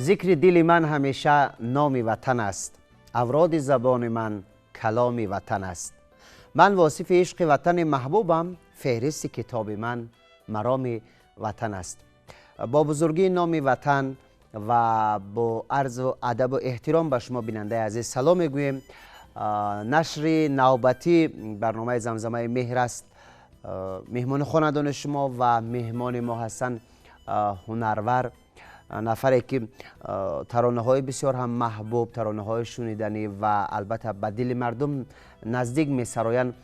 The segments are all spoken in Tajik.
Зикри дили ман ҳамеша номи ватан аст, авроди забони ман каломи ватан аст. Ман восифи ишқи ватани маҳбубам, феҳристи китоби ман мароми ватан аст. Бо бузургии номи ватан ва бо арзу адабу эҳтиром ба шумо бинандаи азиз салом мегӯем. Нашри навбатӣ барномаи Замзамаи меҳр аст. Меҳмони хонадони шумо ва меҳмони мо ҳастанд ҳунарвар, нафаре ки таронаҳои бисёр ҳам маҳбуб, таронаҳои шуниданӣ ва албатта ба дили мардум наздик месароянд,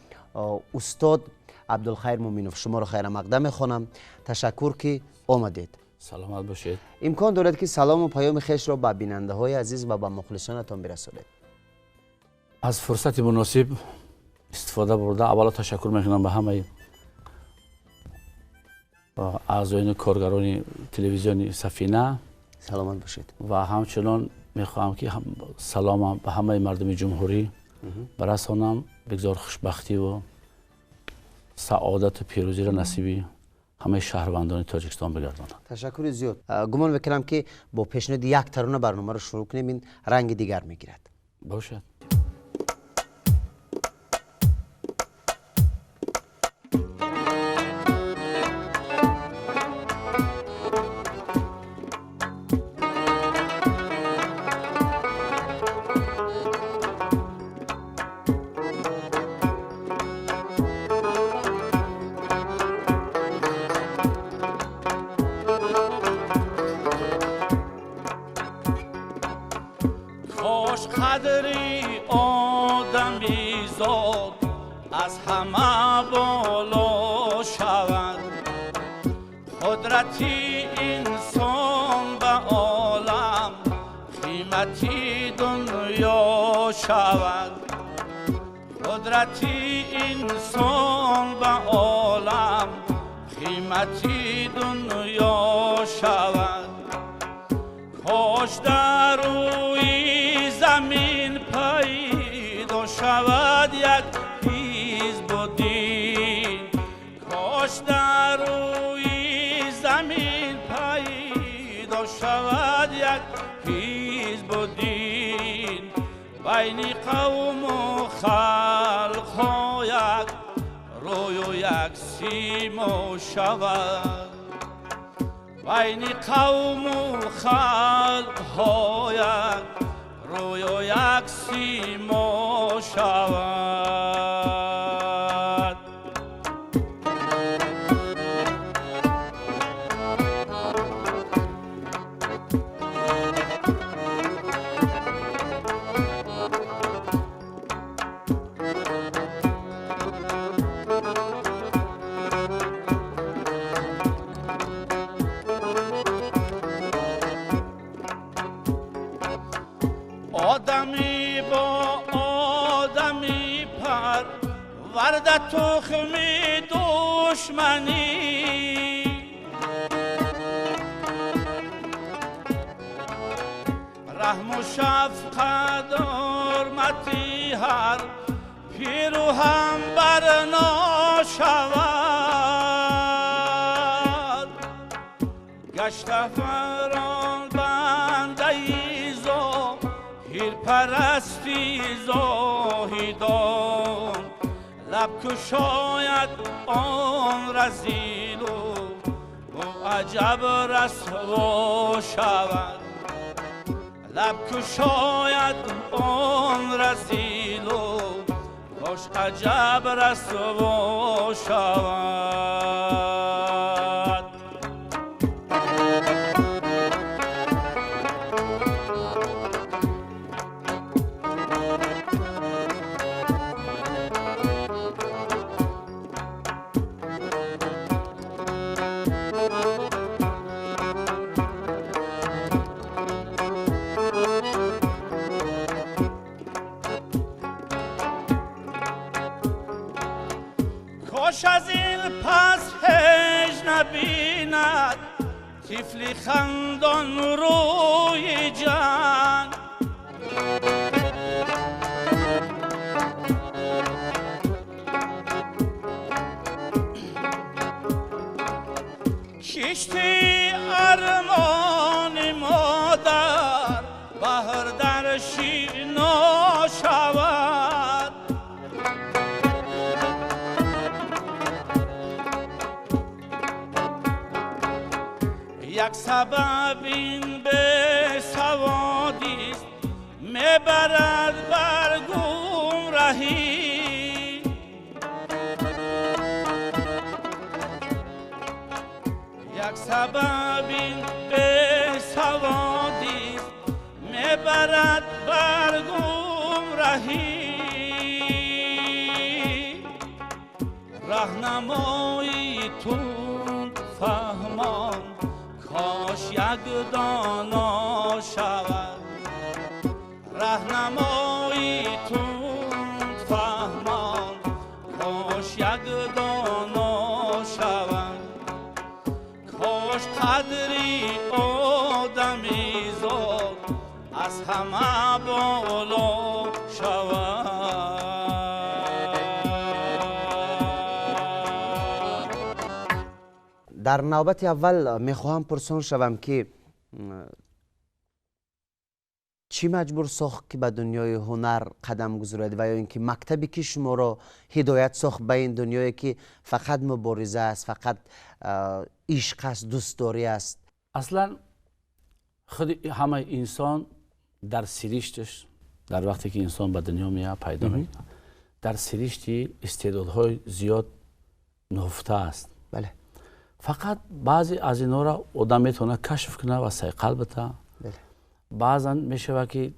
устод Абдулхайр Муминов. Шуморо хайрамақдам мехонам. Ташаккур ки омадед. Саломат бошед. Имкон доред ки салому паёми хешро ба бинандаҳои азиз ва ба мухлисонатон бирасонед. Аз фурсати муносиб истифода бурда аввало ташаккур мекунам ба ҳамаи аъзоёни коргарони телевизиони Сафина. Саломат бошед. Ва ҳамчунон мехоҳам ки саломам ба ҳамаи мардуми ҷумҳурӣ барасонам. Бигзор хушбахтиву саодату пирӯзиро насиби ҳамаи шаҳрвандони Тоҷикистон бигардонад. Ташаккури зиёд. Гумон мекунам ки бо пешниҳоди як тарона барномаро шурӯъ кунем, ин ранги дигар мегирад. Бошад. Аз ҳама боло шавад қудрати инсон ба олам, қимати дунё шавад. Қудрати инсон ба олам, қимати дунё шавад. Кош дар рӯи замин пайдо шавад як ҳизбу дин, кош дар рӯи замин пайдо шавад як ҳизбу дин. Байни қавму халқҳо як рӯю як симо шавад. Байни қавму халқҳо як рӯю як симо шавад. Одами бо одами парварда тухми душманӣ, раҳму шафқат ҳурмати ҳар пиру ҳам барно шавад. Гашта фарон бандаи зоҳирпарасти зоҳидон, лаб кушояд он разилу ӯ аҷаб расво шавад. Лаб кушояд он разилу кош аҷаб расво шавад. Кош аз ин пас ҳеҷ набинад тифли хандон рӯи ҷанг. Кишти армони модар آشنا شود. یک سبب این به سوادیست میبرد بر گمراهی. یک سبب این به سوادیست میبرد بر گمراهی. راهنمایی تند فهمان کاش یک دانا شود. راهنمایی تند فهمان کاش یک دانا شود. کاش قدری آدمی زاد از همه بالا شود. در نوبت اول میخواهم پرسان شوم که چی مجبور ساخت که به دنیای هنر قدم گذارید و یا اینکه مکتبی که شما را هدایت ساخت به این دنیایی که فقط مبارزه است، فقط عشق است، دوستداری است؟ اصلا خود همه انسان در سرشتش، در وقتی که انسان به دنیا میاد پیدا میکنه، در سرشتی استعدادهای زیاد نهفته است. بله. فقط بعضی از اینا را آدم میتونه کشف کنه و صیقل بده. بله. بعضا میشه که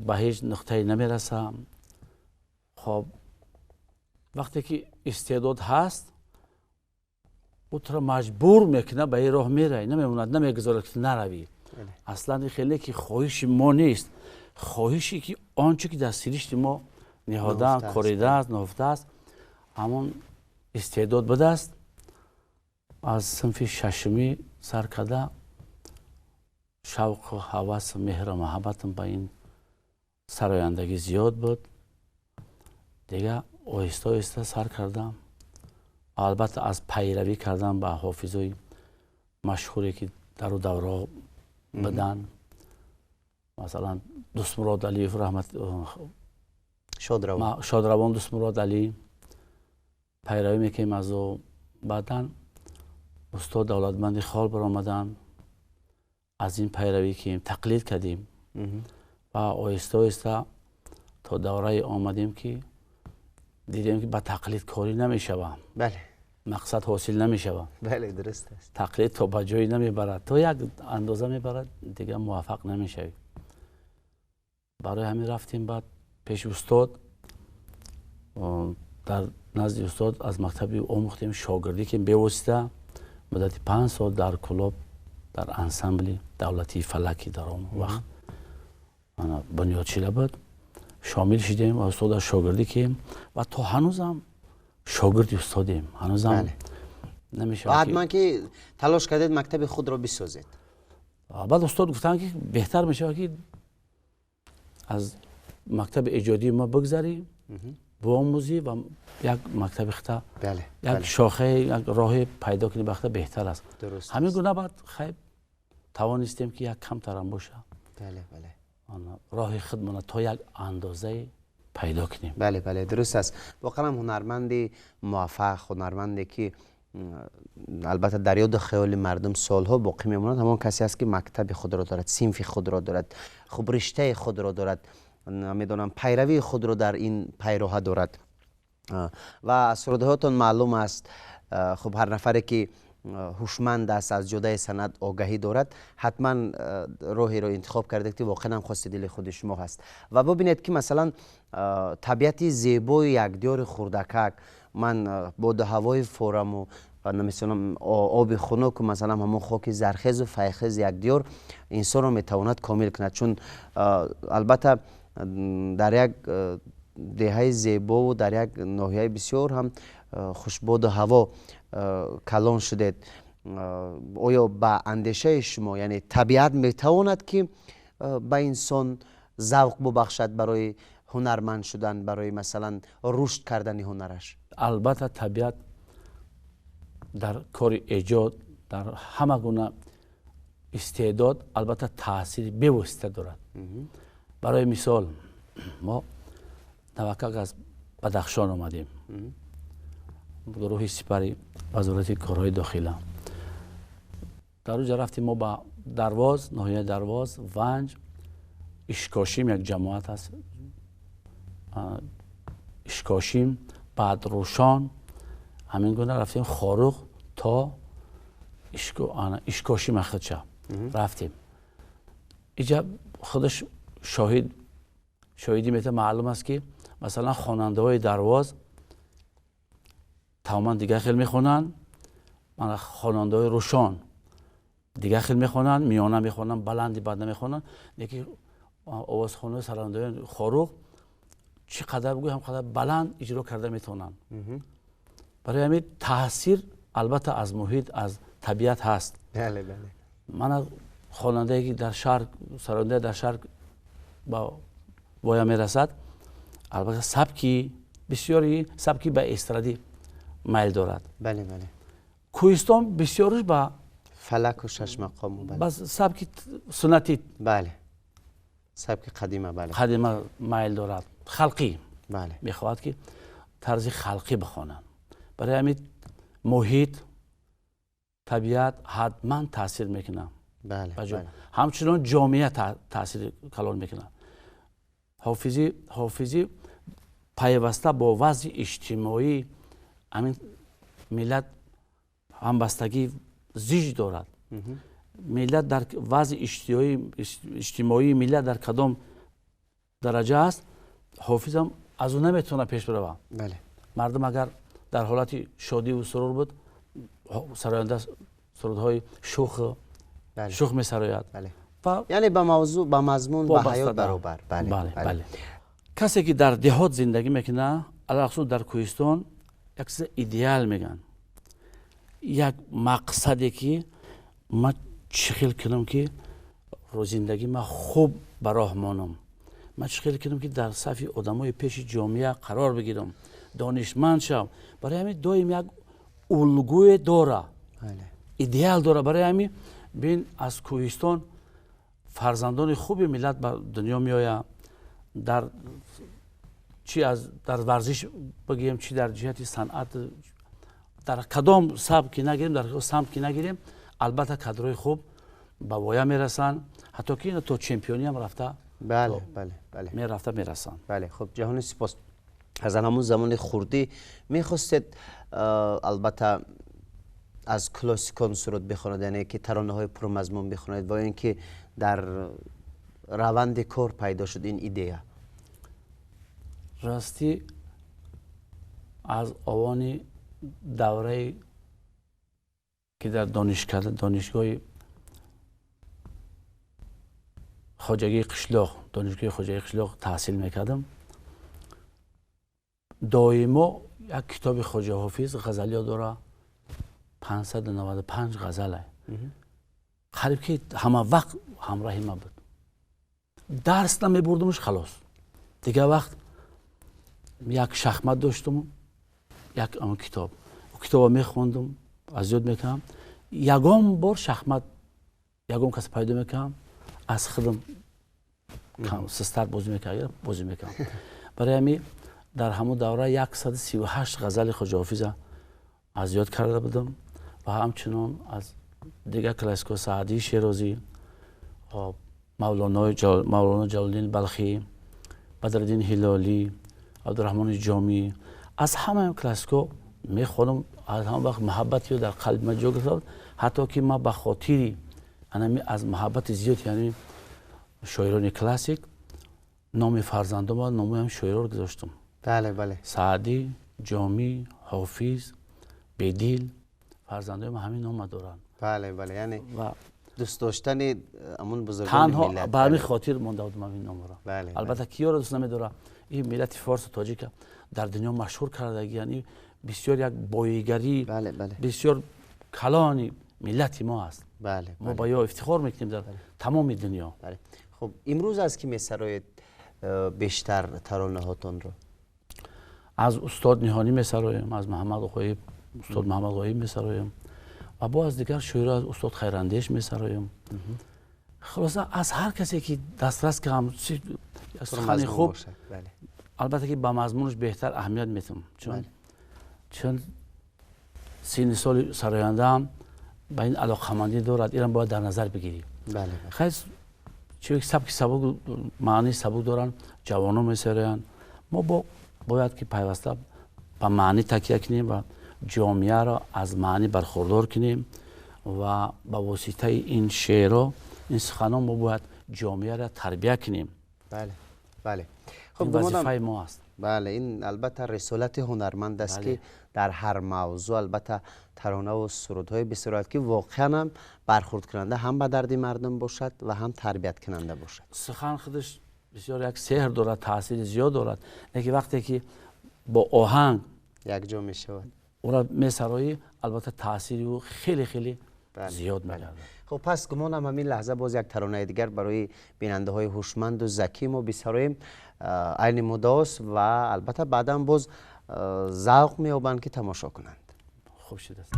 به هیچ نقطه‌ای نمیرسه. خب وقتی که استعداد هست او تو را مجبور میکنه به این راه میره، نمیموند، نمیگذاره که نروی. اصلا خیلی که خواهش ما نیست، خواهشی که آنچه که در سرشت ما نهاده کوریده است، نهفته است، همون استعداد بوده است. از صنف ششمی سر کرده شوق و هوس و مهر و محبتم به این سرایندگی زیاد بود. دیگه آهسته آهسته سر کردم. البته از پیروی کردم به حافظای مشهوری که در او دوره بودن، مثلا دوستمراد علیف رحمت شادروان دوستمراد علی پیروی میکنیم از او. بعدا استاد دولتمند خال برآمدن، از این پیروی که تقلید کردیم و آهسته آهسته تا دوره آمدیم که دیدیم که با تقلید کاری نمیشود. بله. مقصد حاصل نمیشود. بله درست است. تقلید تا به جایی نمیبرد، تا یک اندازه میبرد دیگه موفق نمیشوی. برای همین رفتیم بعد پیش استاد، در نزد استاد از مکتب آموختیم، شاگردی که بیواسطه مدت 5 سال در کلوب در انسامبل دولتی فلکی در آن وقت بنیاد شده بود شامل شدیم و استاد شاگردی که و تا هنوزم شاگرد استادیم، هنوزم نمیشه. حتما که تلاش کردید مکتب خود را بسازید. بعد استاد گفتن که بهتر میشه که از مکتب ایجادی ما بگذری، بیاموزی و یک مکتب خطا، بله، یک شاخه، یک راه پیدا کنی بخته بهتر است. درست. همین گونه بعد خیلی توانستیم که یک کمتر هم باشه. بله بله. راه خودمان تا یک اندازه پیدا کنیم. بله بله درست است. واقعا هنرمندی موفق، هنرمندی که البته در یاد خیال مردم سالها باقی میماند، همان کسی است که مکتب خود را دارد، صنف خود را دارد، خب رشته خود را دارد، نمیدونم پیروی خود را در این پیروها دارد و از سرودهاتون معلوم است. خب هر نفری که هوشمند است، از جدای سند آگاهی دارد، حتما راهی را انتخاب کرده که واقعا هم خواست دل خود شما هست. و ببینید که مثلا طبیعت زیبای یک دیار خردکک، من با هوای فورم و مثلا آب خنک و مثلا همون خاک زرخیز و فیخیز یک دیار انسان را میتواند کامل کند، چون البته در یک دهه زیبا و در یک ناحیه بسیار هم خوشباد و هوا کلان شدید. آیا به اندیشه شما یعنی طبیعت میتواند که به انسان ذوق ببخشد برای هنرمند شدن، برای مثلا رشد کردن هنرش؟ البته طبیعت در کار ایجاد، در همه گونه استعداد البته تاثیر بیواسطه دارد. Барои мисол, мо навакак аз Бадахшон омадем, гурӯҳи сипари вазорати корҳои дохила. Дар онҷа рафтем мо ба Дарвоз, ноҳияи Дарвоз, Ванҷ, Ишкошим, як ҷамоат аст, Ишкошим, баъд Рӯшон, ҳамин гуна рафтем Хоруғ то Ишкошим ахирча рафтем. Иҷа худаш шоҳидӣ мета, маълум аст, ки масалан хонандаҳои Дарвоз тамоман дигар хел мехонанд, хонандаҳои Рӯшон дигар хел мехонанд, миёна мехонанд, баланди бад намехонанд, лекин овозхонаи сарояндаҳои Хоруғ чӣ қадар бигӯй, ҳам қадар баланд иҷро карда метавонанд. Барои ҳамин таъсир албатта аз муҳит, аз табиат ҳаст. Мана хонандае ки дар шаҳр, сарояндаи дар шаҳр ба воя мерасад, албатта сабки бисёри сабки ба эстрадӣ майл дорад. Кӯҳистон бисёрш ба фалаку шашмақому, ба сабки суннатӣ, бале, сабки қадима, бале, қадима майл дорад, халқӣ мехоҳад, ки тарзи халқӣ бихонанд. Барои ҳамин муҳит, табиат ҳатман таъсир мекунад. Ҳамчунон ҷомеа таъсири калон мекунад. Ҳофизӣ пайваста бо вазъи иҷтимоӣ ҳамин миллат ҳамбастагӣ зич дорад. Миллат дар вазъи иҷтимоии миллат дар кадом дараҷа аст, ҳофизам аз ӯ наметавонад пеш бирава. Мардум агар дар ҳолати шодиву сурур буд, сароянда сурудҳои шух месарояд. Яъне ба мавзӯъ, ба мазмун, ба ҳаёт баробар. Бале, касе ки дар деҳот зиндагӣ мекунад, алалхусус дар кӯҳистон, як чиз идеал мегӯянд, як мақсаде, ки ман чӣ хел кунам, ки зиндагӣ ман хуб ба роҳ монам, ман чӣ хел кунам, ки дар сафи одамои пеши ҷомеа қарор бигирам, донишманд шавам. Барои ҳамин доим як улгӯе дора, идеал дора. Барои ҳамин бин, аз кӯҳистон фарзандони хуби миллат ба дунё меояд, дар чи аз дар варзиш бигирем, чи дар ҷиҳати санъат, дар кадом сабк ки нагирем, дар кадом самт ки нагирем, албатта кадрҳои хуб ба воя мерасанд, ҳатто ки то чемпиониам рафта мерафта мерасанд. Бале, хуб, ҷаҳони сипос. Аз ҳамон замони хурдӣ мехостед албатта аз классикон суруд бихонед, яъне ки таронаҳои пурмазмун бихонед, ва ин ки дар раванди кор пайдо шуд ин идея? Ростӣ, аз овони даврае ки дар донишгоҳи хоҷагии қишлоқ, донишгоҳи хоҷагии қишлоқ таҳсил мекардам, доимо як китоби Хоҷа Ҳофиз ғазалиё дора, 595 ғазале, қариб ки ҳама вақт ҳамроҳи ман буд. Дарс намебурдумш, халос. Дигар вақт як шахмат доштум, як он китоб, китобо мехондум, аз ёд мекардам. Ягон бор шахмат ягон кас пайдо мекардам, аз худам систар бозӣ мекардам, бозӣ мекардам. Барои ҳамин дар ҳамон давра 138 ғазали Хоҷа Ҳофиза аз ёд карда будам ва ҳамчунон аз дигар классико, Саъдии Шерозӣ, Мавлоно Ҷалолиддин Балхӣ, Бадриддин Ҳилолӣ, Абдураҳмони Ҷомӣ, аз ҳамаи классико мехонам. Аз ҳамон вақт муҳаббати ё дар қалби ман ҷо гирифта буд, ҳатто ки ман ба хотири анами аз муҳаббати зиёд, яъне шоирони классик, номи фарзандома номи ҳам шоирор гузоштам. Бале, бале. Саъдӣ, Ҷомӣ, Ҳофиз, Бедил, фарзандои ман ҳамин нома доранд. Бале, бале, яъне дӯст доштани ҳамон бузургони танҳо миллат. Ба ҳамин хотир монда будам ҳамин номро. Албатта киёро дӯст намедорад? Ин миллати форсу тоҷика дар дунё машҳур кардаги, яъне бисёр як боигарӣ бисёр калони миллати мо аст. Мо ба ё ифтихор мекунем дар тамоми дунё. Хуб, имрӯз аз ки месароед бештар таронаҳотонро? Аз устод Ниҳонӣ месароем, аз Муҳаммад Ғоиб, устод Муҳаммад Ғоиб месароем ва бо аз дигар шоиро, аз устод Хайрандеш месароем. Хулоса, аз ҳар касе ки дастрас кардам. Сухани хуб албатта ки ба мазмунаш беҳтар аҳамият метам, чун синни соли сарояндаам ба ин алоқамандӣ дорад, инам бояд дар назар бигирӣ. Хай чун сабки сабук, маънии сабук доранд, ҷавонон месароянд. Мо бояд ки пайваста ба маънӣ такя кунем ва ҷомеаро аз маънӣ бархурдор кунем ва ба воситаи ин шеърро, ин суханон мо бояд ҷомеаро тарбия кунем. Бале, бале. Хуб, вазифаи мо аст. Бале, ин албатта рисолати ҳунарманд аст ки дар ҳар мавзӯъ албатта таронаву сурудҳои бисёрад ки воқеан ҳам бархурдкунанда ҳам ба дарди мардум бошад ва ҳам тарбияткунанда бошад. Сухан худаш бисёр як сеҳр дорад, таъсири зиёд дорад. Лекин вақте ки бо оҳанг якҷо мешавад, ӯро месароӣ, албатта таъсири ӯ хеле хеле зиёд мегардад. Хуб, пас гумонам ҳамин лаҳза боз як таронаи дигар барои бинандаҳои ҳушманду закӣ мо бисароем, айни муддаост ва албатта баъдан боз завқ меёбанд ки тамошо кунанд. Хуб шудааст.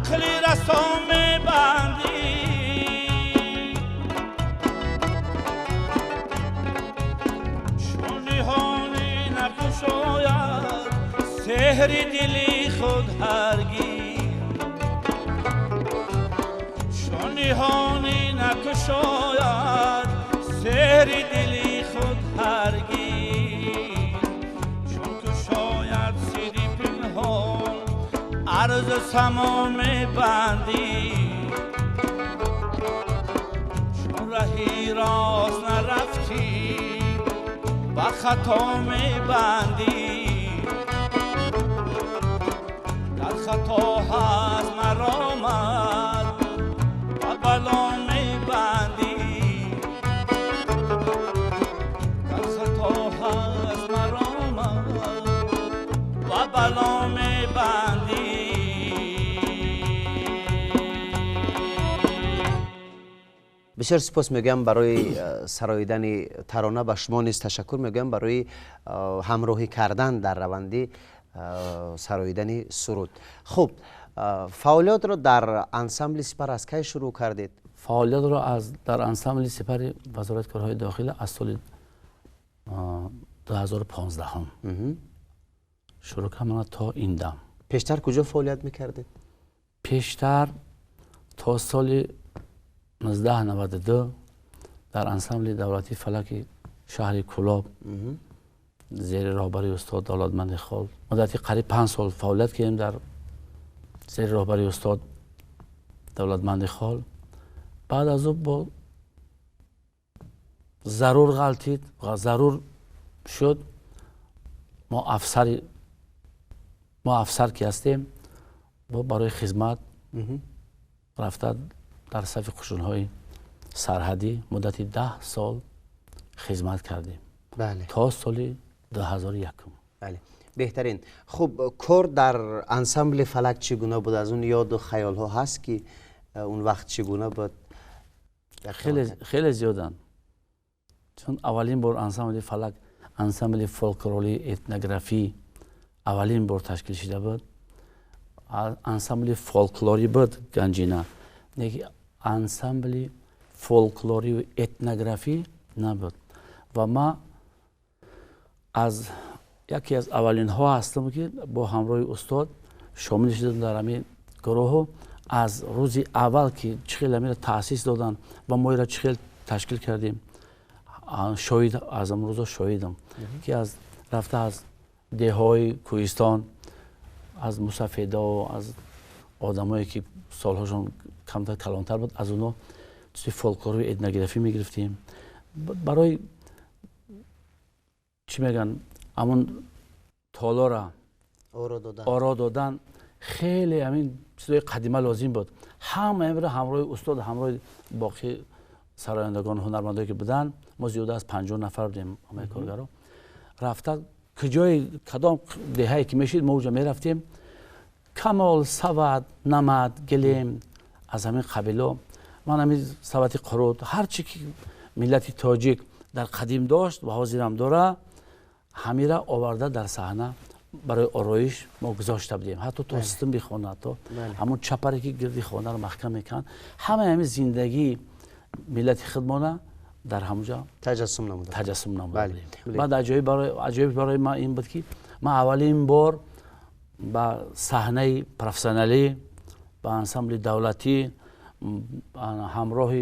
عقل رسا میبندی چون نهانی نکشاید سحر دلی خود هرگز چون نهانی نکشاید سحر دلی خود هرگز چون کشاید سری پنهان عرض سما میبندی چون رهی راست نرفتی با خطا میبندی در خطا هست مرامت و بلا میبندی در خطا هست مرامت و بلا میبندی. بسیار سپاس میگم برای سراییدن ترانه، به شما نیز تشکر میگم برای همراهی کردن در روندی سراییدن سرود. خب فعالیت را در انسامبل سپر از کی شروع کردید؟ فعالیت را از در انسامبل سپر وزارت کارهای داخلی از سال 2015 شروع کردم تا این دم. پیشتر کجا فعالیت میکردید؟ پیشتر تا سال 1992 در انسامبل دولتی فلک شهر کلاب زیر راهبری استاد دولتمند خال مدتی قریب 5 سال فعالیت کردیم در زیر راهبری استاد دولتمند خال. بعد از او با ضرور غلطید و ضرور شد ما افسر که هستیم با برای خدمت رفته در صف قشون‌های سرحدی مدت 10 سال خدمت کردیم. بله. تا سال 2001. بله. بهترین. خب کار در انسامبل فلک چگونه بود؟ از اون یاد و خیال ها هست که اون وقت چگونه بود؟ خیلی خیلی زیادن. چون اولین بار انسامبل فلک، انسامبل فولکلوری اتنوگرافی اولین بار تشکیل شده بود. انسامبل فولکلوری بود گنجینه. انسامبل فولکلوری و اتنوگرافی نبود و ما از یکی از اولین ها هستم که با همراه استاد شامل شدم در همین گروه. از روز اول که چخیل امیر تأسیس دادن و ما را چخیل تشکیل کردیم شاهد از امروز شاهدم که از رفته از دههای کوهستان، از مسافدا و از آدمایی که سالهاشون کمتر کلانتر بود، از اونا چیز فولکلور و اتنوگرافی میگرفتیم. برای چی میگن همون تالار آرا دادن خیلی همین چیزای قدیمه لازم بود. همه امر همراه استاد، همراه باقی سرایندگان هنرمندایی که بودن، ما زیاده از 50 نفر بودیم همه کارگرا. رفته کجای کدام دهایی که میشید ما اونجا میرفتیم. کمال، سواد، نمد، گلیم از همین قبیله، من همین سواد قرود، هر چی که ملت تاجیک در قدیم داشت و حاضر هم داره، همیره آورده در صحنه برای آرایش ما گذاشته بودیم. حتی تا سیستم بخونه، تا همون چپری که گردی خانه رو محکم میکن، همه همین زندگی ملت خودمانه در همونجا تجسم نموده بودیم. بعد عجایب برای ما این بود که ما اولین بار با صحنه پروفشنالی، با انسامبل دولتی، همراه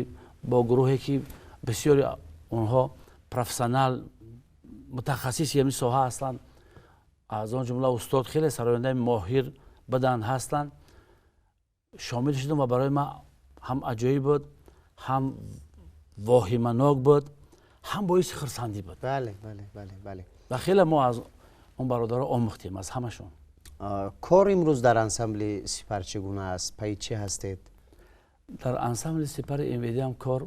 با گروهی که بسیاری اونها پروفشنال متخصص همین ساحه هستند، از آن جمله استاد خیلی سراینده ماهر بدن هستند، شامل شدم و برای ما هم عجایب بود، هم واهمناک بود، هم باعث خرسندی بود. بله بله بله بله. و خیلی ما از اون برادرها آموختیم، از همشون. کار امروز در انسامبل سپر چگونه است؟ پی چه هستید؟ در انسامبل سپر امروزی هم کار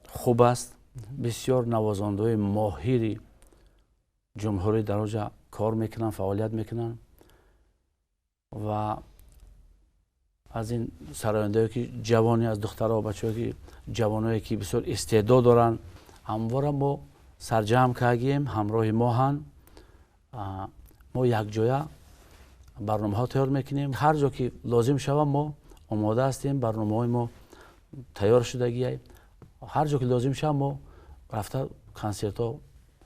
خوب است. بسیار نوازنده‌های ماهری جمهوری در اونجا کار میکنن، فعالیت میکنن و از این سراینده‌ای که جوانی، از دخترها و بچه‌ای که جوانایی که بسیار استعداد دارن، همواره ما سرجم کردیم، همراه ما هن. ما یک جایه Барномаҳо тайёр мекунем. Ҳар ҷо ки лозим шава, мо омода ҳастем, барномаҳои мо тайёр шудагӣ. Ҳар ҷо ки лозим шава, мо рафта консертҳо,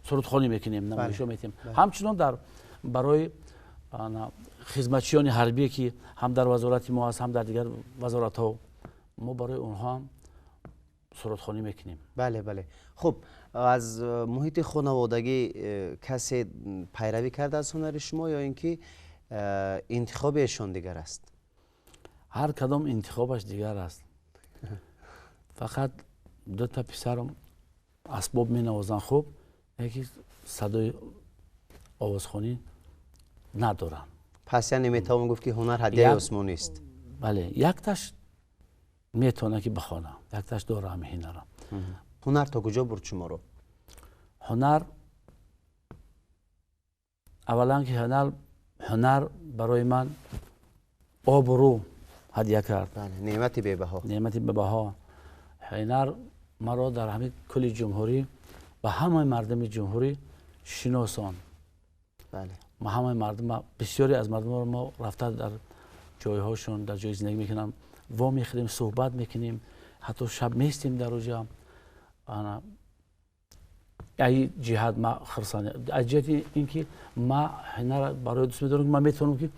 сурудхонӣ мекунем, намоишҳо метиҳем. Ҳамчунон дар барои хизматчиёни ҳарбие, ки ҳам дар вазорати мо ҳаст, ҳам дар дигар вазоратҳо, мо барои онҳо ҳам сурудхонӣ мекунем. Бале, бале. Хуб, аз муҳити хонаводагӣ касе пайравӣ карда аз ҳунари шумо ё ин ки интихоби эшон дигар аст? Ҳар кадом интихобаш дигар аст. Фақат дута писарам асбоб менавозанд хуб, яке садои овозхонӣ надоранд. Пас яъне метавон гуфт, ки ҳунар ҳадияи осмонист. Бале, якташ метавона ки бихона, якташ дора ҳами ҳунара. Ҳунар то куҷо бурд шуморо? Ҳунар аввалан ки ҳунар барои ман обрӯ ҳадия кард. Неъмати бебаҳо. Неъмати бебаҳо. Ҳунар маро дар ҳамин кулли ҷумҳурӣ ба ҳамаи мардуми ҷумҳурӣ шиносон. Ма ҳамаи мардум, бисёре аз мардумро мо рафта дар ҷойҳошон, дар ҷои зиндагӣ мекунам, во мехӯрем, суҳбат мекунем, ҳатто шаб местем дар оҷа. Ай ҷиҳат ма хурсанд, аз ҷиҳати ин ки ма ҳунар барои дӯст медорам, ки ман метавонам, ки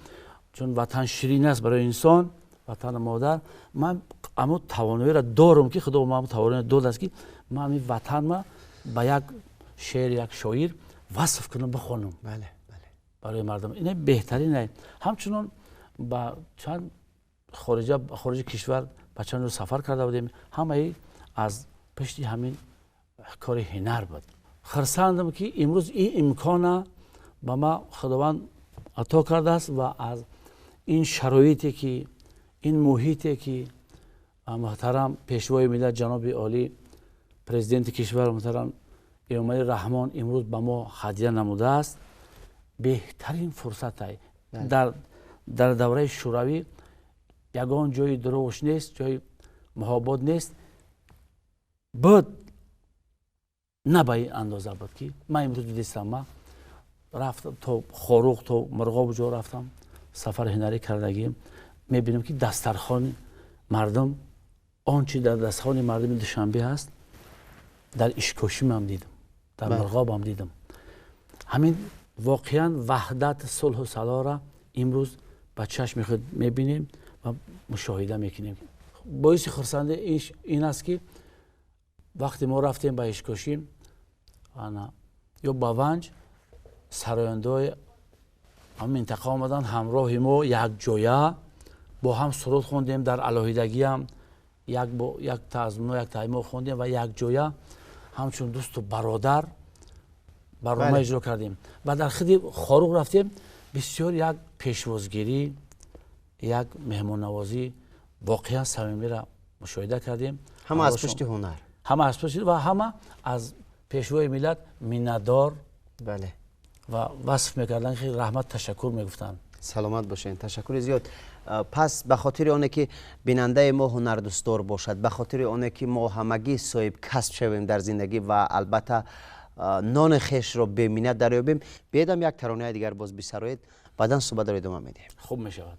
чун ватан ширин аст барои инсон, ватани модар, ман амо тавоноиро дорам, ки худо ба ман тавоноиро додааст, ки ман ҳамин ватанма ба як шеър, як шоир васф кунам, бихонам барои мардум. Ин беҳтарин. Ҳамчунон ба чанд хориҷи кишвар ба чанд рӯз сафар карда будем, ҳамаи аз пишти ҳамин кори ҳунар буд. Хурсандам, ки имрӯз ин имкона ба ма Худованд ато кардааст ва аз ин шароите ки, ин муҳите ки муҳтарам пешвои миллат, ҷаноби олӣ, президенти кишвар муҳтарам Эмомалӣ Раҳмон имрӯз ба мо ҳадия намудааст, беҳтарин фурсат. Дар давраи шӯравӣ ягон ҷои дурӯғш нест, ҷои муҳобот нест буд, на ба ин андоза буд, ки ман имрӯз дидистам. Ман рафтам то Хоруғ, то Мурғоб ҷо рафтам, сафари ҳунарӣ кардагӣ, мебинам, ки дастархони мардум, он чи дар дастархони мардуми Душанбе ҳаст, дар Ишкошимам дидам, дар Мурғобам дидам. Ҳамин воқеан ваҳдат, сулҳу салоҳра имрӯз ба чашми худ мебинем ва мушоҳида мекунем. Боиси хурсандӣ ин аст, ки вақте мо рафтем ба Ишкошим ё ба Ванҷ, сарояндаҳои ҳамин минтақа омаданд, ҳамроҳи мо якҷоя бо ҳам суруд хондем, дар алоҳидагиам як та аз мо, як та мо хондем ва якҷоя ҳамчун дӯсту бародар барнома иҷро кардем. Ва дар худи Хоруғ рафтем, бисёр як пешвозгирӣ, як меҳмоннавозӣ воқеан самимиро мушоҳида кардем. Ҳама аз пушти ҳунар, ҳама аз пушти ва ҳама аз пешвои миллат миннатдор ва васф мекарданд, ки раҳмат, ташаккур мегуфтанд. Саломат бошед, ташаккури зиёд. Пас ба хотири оне ки бинандаи мо ҳунардӯстдор бошад, ба хотири оне ки мо ҳамагӣ соҳиб касб шавем дар зиндагӣ ва албатта нони хешро беминнат дарёбем, биедам як таронаи дигар боз бисароед, баъдан суҳбатро идома медиҳем. Хуб мешавад.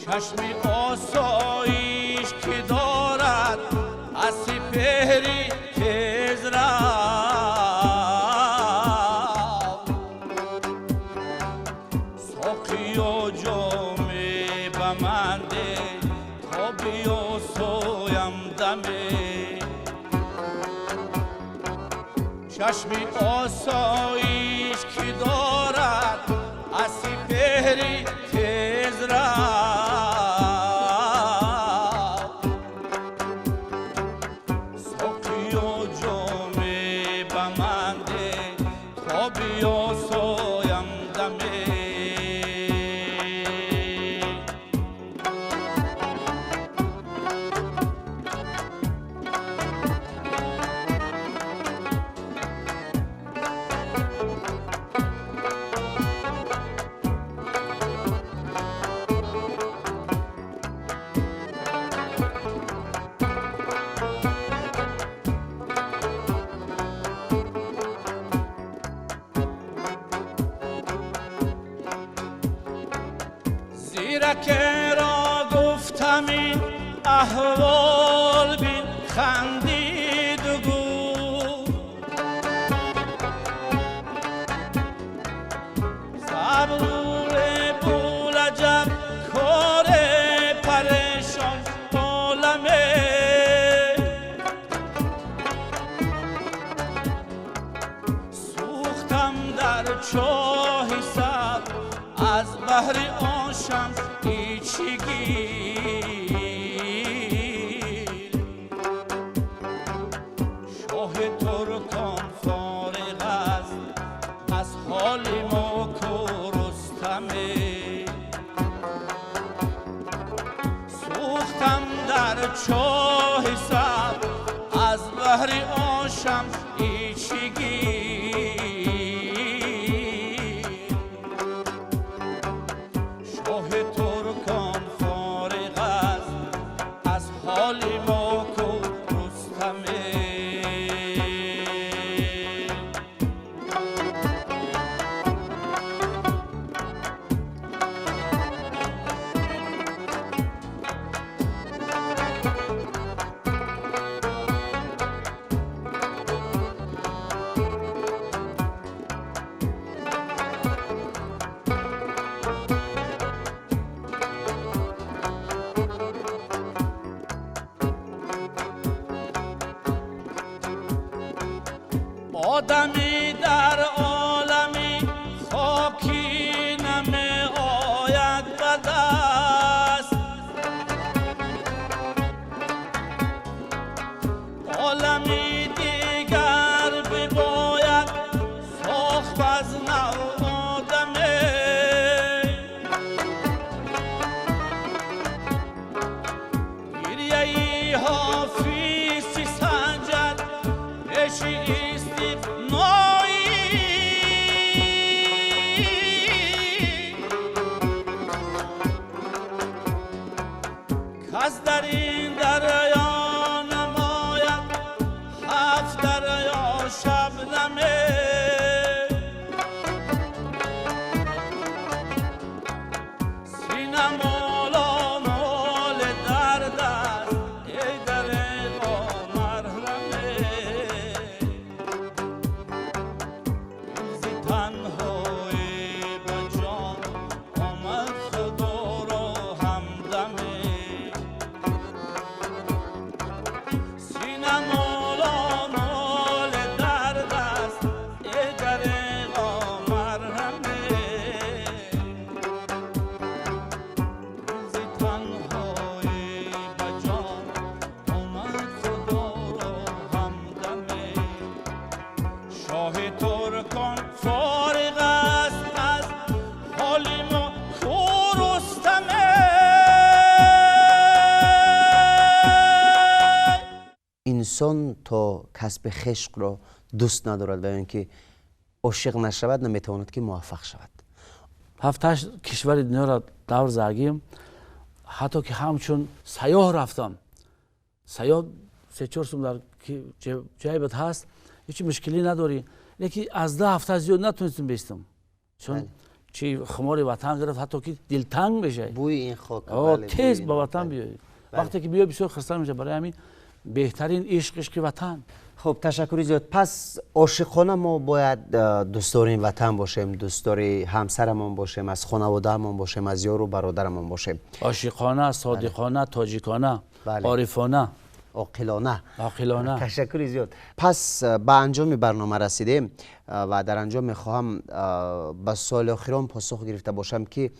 Чашми осоиш ки дорад аз сипеҳри тезрав. Соқиё ҷоме ба ман деҳ то биёсоям даме. Чашми осоиш ки дорад аз сипеҳри тезрав. Соқиё ҷоме ба ман деҳ то биёсоям даме. Зираке ро гуфтам ин аҳвол бин, хандиду гуфт забруре булаҷаб коре парешон оламе. Сӯхтам дар чоҳи сабр аз баҳри он шамс ичигил. Шоҳи туркон фориғ аст аз ҳоли мо ку Рустаме. Сӯхтам дар чоҳи сабр аз баҳри он шамс ичигил. Шоҳи туркон фориғ аст аз ҳоли мо ку Рустаме. Одами дар олами хокӣ намеояд ба даст. Олами дигар бибояд сохт аз нав одаме. Гирьяи ҳофиз чӣ санҷад пеши истиғноӣ. Кас дар ин дарё намояд ҳафт дарё шабнаме. Сина молонол дард аст эй дареғо марҳаме. Зи танҳоӣ ба ҷон омад Худоро ҳамдаме. Сина молонол дард аст эй дареғо марҳаме. Зи танҳоӣ ба ҷон омад Худоро ҳамдаме. Шоҳи туркон фориғ аст аз ҳоли мо ку Рустаме. Инсон то касби хешро дӯст надорад ва ё ин ки ошиқ нашавад, наметавонад ки муваффақ шавад. 7-8 кишвари дунёро давр задагим, ҳатто ки ҳамчун сайёҳ рафтам. Сайёҳ 3-4 сум дар ҷайбат ҳаст, ҳеҷ мушкилӣ надорӣ, лекин аз 10 ҳафта зиёд натунистам бистам, чун Чи хумори ватан гирифт, ҳатто ки дилтанг мешавӣ. Бӯи ин хок. Тез ба ватан биёй. Вақте ки биёй бисёр хурсанд мешавӣ. Барои ҳамин беҳтарин ишқ ишқи ватан. Хуб, ташаккури зиёд. Пас ошиқона мо бояд дӯстдори ватан бошем, дӯстдори ҳамсарамон бошем, аз хонаводаамон бошем, аз ёру бародарамон бошем. Ошиқона, содиқона, тоҷикона, орифона, оқилона. Оқилона. Ташаккури зиёд. Пас ба анҷоми барнома расидем ва дар анҷом мехоҳам ба суоли охирон посух гирифта бошам ки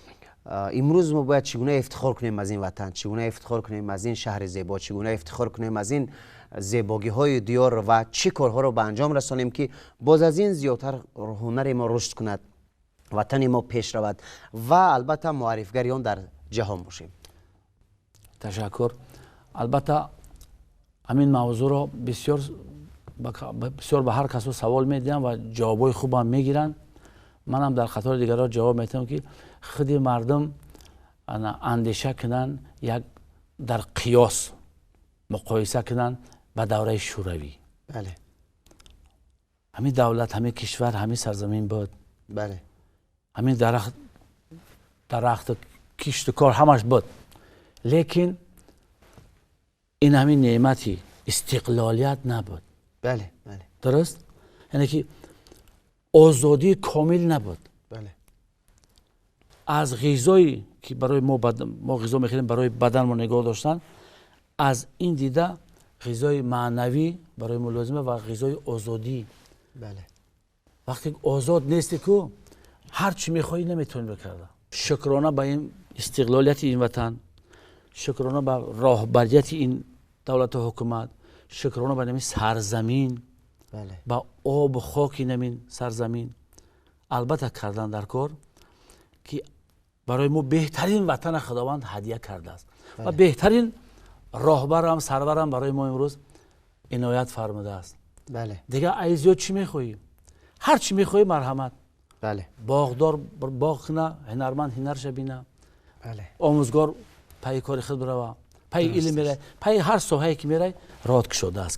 имрӯз мо бояд чӣ гуна ифтихор кунем аз ин ватан, чӣ гуна ифтихор кунем аз ин шаҳри зебо, чӣ гуна ифтихор кунем аз ин зебогиҳои диёр ва чӣ корҳоро ба анҷом расонем ки боз аз ин зиёдтар ҳунари мо рушд кунад, ватани мо пеш равад ва албатта муаррифгари он дар ҷаҳон бошем. Ташаккур. Албатта ҳамин мавзӯъро бисёр ба ҳар касо савол медиҳам ва ҷавобҳои хубам мегиранд. Манам дар қатори дигарҳо ҷавоб медиҳам ки худи мардум андеша кунанд, як дар қиёс муқоиса кунанд ба давраи шӯравӣ. Бале. Ҳамин давлат, ҳамин кишвар, ҳамин сарзамин буд. Бале. Ҳамин дарахту кишту кор ҳамаш буд. Лекин ин ҳамин неъмати истиқлолият набуд. Бале, бале. Дуруст? Яъне ки озодии комил набуд. Бале. Аз ғизое ки барои мо ғизо мехӯрем барои баданмо нигоҳ доштан, аз ин дида ғизои маънавӣ барои мо лозима ва ғизои озодӣ. Бале. Вақте озод нестӣ ку ҳар чӣ мехоҳӣ наметавонӣ бикарда. Шукрона ба ин истиқлолияти ин ватан, шукрона ба роҳбарияти ин давлату ҳукумат, шукрона ба намин сарзамин, ба обу хоки намин сарзамин. Албатта кардан дар кор ки барои мо беҳтарин ватана Худованд ҳадия кардааст ва беҳтарин роҳбарам, сарварам барои мо имрӯз иноят фармудааст. Бале. Дигар ай зиёд чӣ мехоҳӣ? Ҳар чӣ мехоҳӣ марҳамат. Бале. Боғдор боғ куна, ҳунарманд ҳунарша бина. Бале. Омӯзгор пайи кори худ бирава, пайи илм мерай, пайи ҳар соҳае ки мерай роҳ кушодааст.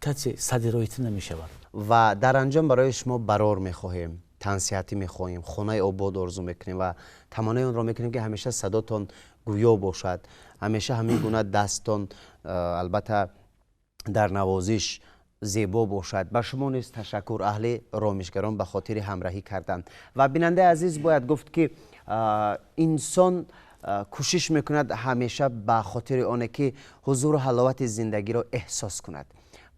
Касе сади роҳи ту намешавад. Ва дар анҷом барои шумо барор мехоҳем, тансиҳатӣ мехоҳем, хонаи обод орзу мекунем ва таманнои онро мекунем ки ҳамеша садотон гӯё бошад, ҳамеша ҳамин гуна дасттон албатта дар навозиш зебо бошад. Ба шумо низ ташаккур, аҳли ромишгарон, ба хотири ҳамраҳӣ кардан. Ва бинандаи азиз, бояд гуфт ки инсон кӯшиш мекунад ҳамеша ба хотири оне ки ҳузуру ҳаловати зиндагиро эҳсос кунад.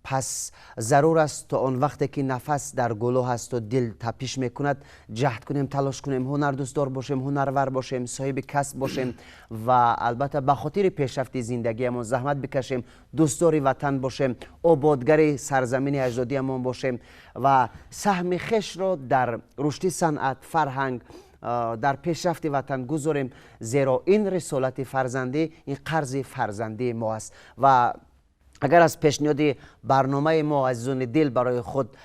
Пас зарур аст то он вақте ки нафас дар гулӯ ҳасту дил тапиш мекунад, ҷаҳд кунем, талош кунем, ҳунардӯстдор бошем, ҳунарвар бошем, соҳиби касб бошем ва албатта ба хотири пешрафти зиндагиамон заҳмат бикашем, дӯстдори ватан бошем, ободгари сарзамини аҷдодиамон бошем ва саҳми хешро дар рушди санъат, фарҳанг, дар пешрафти ватан гузорем, зеро ин рисолати фарзандӣ, ин қарзи фарзандии мо аст. Ва агар аз пешниҳоди барномаи мо, азизони дил, барои худ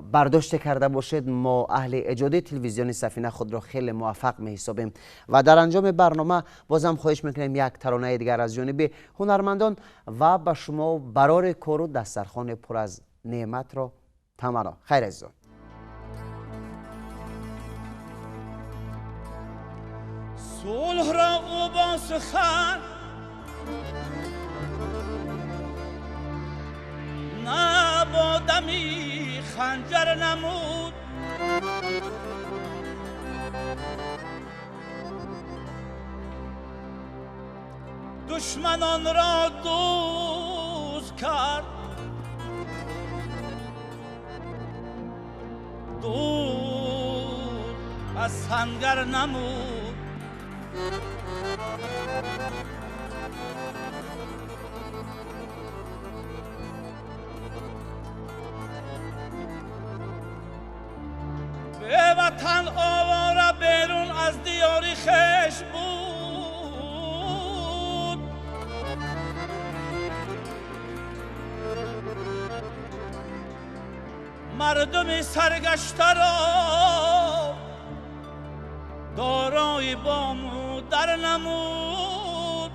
бардоште карда бошед, мо аҳли эҷодии телевизиони Сафина худро хеле муваффақ меҳисобем. Ва дар анҷоми барнома бозам хоҳиш мекунем як таронаи дигар аз ҷониби ҳунармандон ва ба шумо барори кору дастархони пур аз неъматро таманно. Хайр, азизон. Сулҳ ро ӯ бо сухан на бо дами ханҷар намуд, душманонро дӯст кард, дур аз сангар намуд. به وطن آواره بیرون از دیاری خویش بود، مردم سرگشته را دارای بام و در نمود.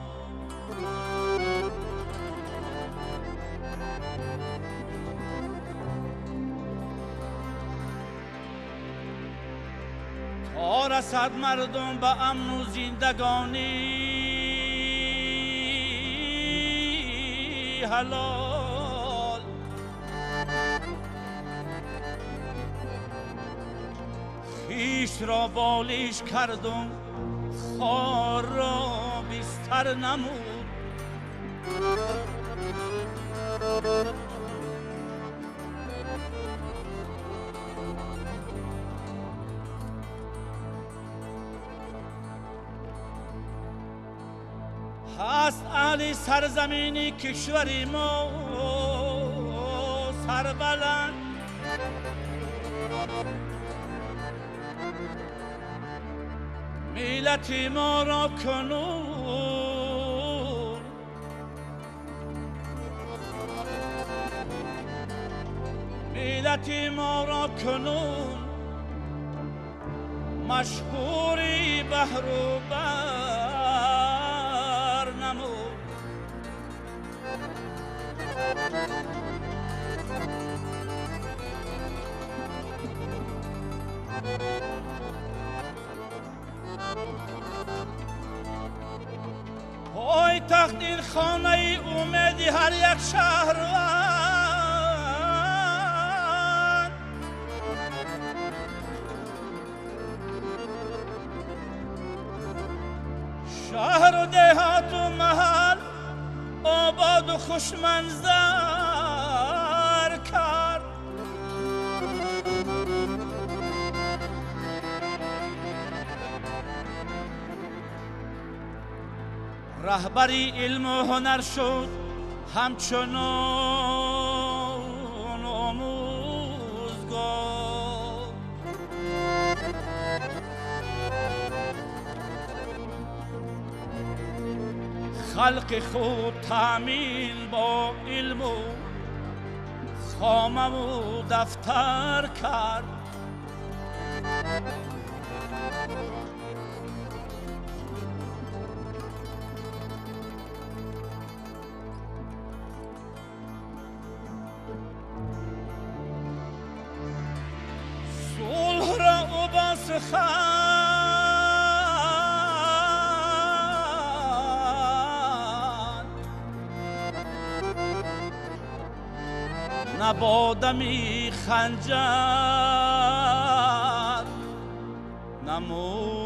تا Расад мардум ба амну зиндагонӣ ҳалол. Хиш ро болиш кардум, хор ро бистар намуд. Ҳаст аҳли сарзамини кишвари мо сарбаланд, миллати моро кунун миллати моро кунун машҳури баҳру бар намуд. Пойтахт ин хонаи умеди ҳар як шаҳрванд, шаҳру деҳоту маҳал ободу хушманзар кард. Раҳбари илму ҳунар шуд ҳамчунон омӯзгор. Халқи худ таъмин бо илму хомаву дафтар кард. Сулҳро ӯ бо сухан на бо дами ханҷар намуд.